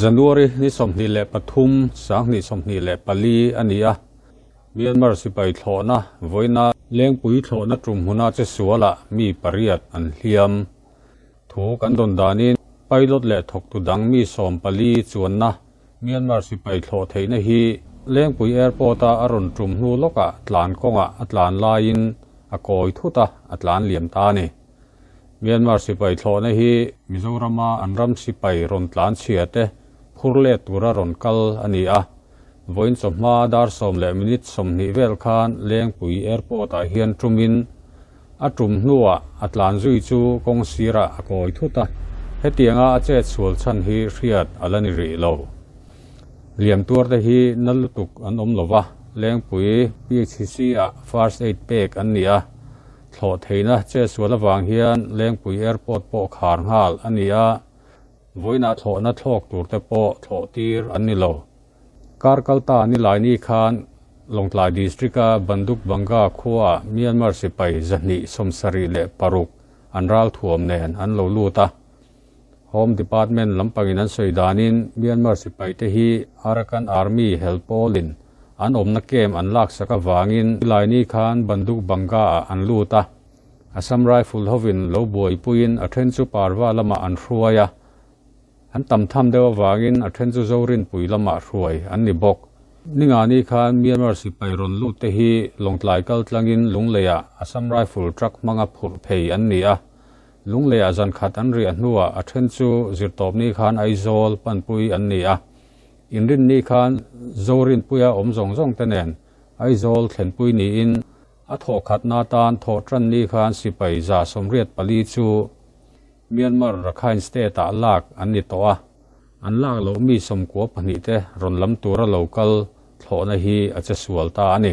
January ni 23, 2024 a ni a, Myanmar sipai thlawhna vawiina Lengpui thlawhna tum hmuna che sualah mi pariat an hliam. Thu kan dawn danin pilot leh thawktu dang mi 14 chuanna Myanmar sipai thlawh theihna hi Lengpui Airport-a a rawn tum hnu lawkah tlan kawngah a tlan laiin a kawi thut a, a tlan liam ta a ni. Myanmar sipai thlawhna hi Mizorama an ram sipai rawn tlan chhia te phur let tura rawn kal a ni a. Vawiin chawhma dar 10 leh minute 20 vel khan Lengpui Airport-ah hian tumin a tum hnuah a tlan zui chu kawng sirah a kawi thut a, hetianga a chet sual chhan hi hriat a la ni rih lo. Liam tuar te hi na lutuk an awm lo va, Lengpui PHC-ah First Aid pek an ni a. Thlawh theihna che sual avang hian Lengpui Airport pawh khar nghal a ni a, vawiinah thlawhna thlawk tur te pawh thlawh tir an ni lo. Kar kalta Nilaini khan Lawngtlai District-a Banduk Banga khuaah Myanmar sipai 276 an ralthuam nen an lo lut a. Home Department lampangin an sawi danin Myanmar sipai te hi Arakan Army hel pawlin an awmna camp an laksak avangin Nilaini khan Banduk Banga-ah an lut a. Assam Rifle hovin lo buaipuiin a then chu Parva lamah an hruai a. An tam tham deuh avangin a then chu Zorinpui lamah hruai an ni bawk. Ningani khan Myanmar sipai rawn lut te hi Lawngtlai kal tlangin Lungleiah Assam Rifle truck hmanga phurh phei an ni a. Lungleiah zan khat an riah hnuah a then chu zirtawpni khan Aizawl panpui an ni a. Inrinni khan Zorinpuia awm zawng zawng te nen Aizawl thlenpui niin a thawh khatna atan thawh tanni khan sipai 184 chu Myanmar Rakhine State-ah lak an ni tawh a. An lak loh mi 92 te rawn lam tura lo kal thlawhna hi a che sual ta a ni.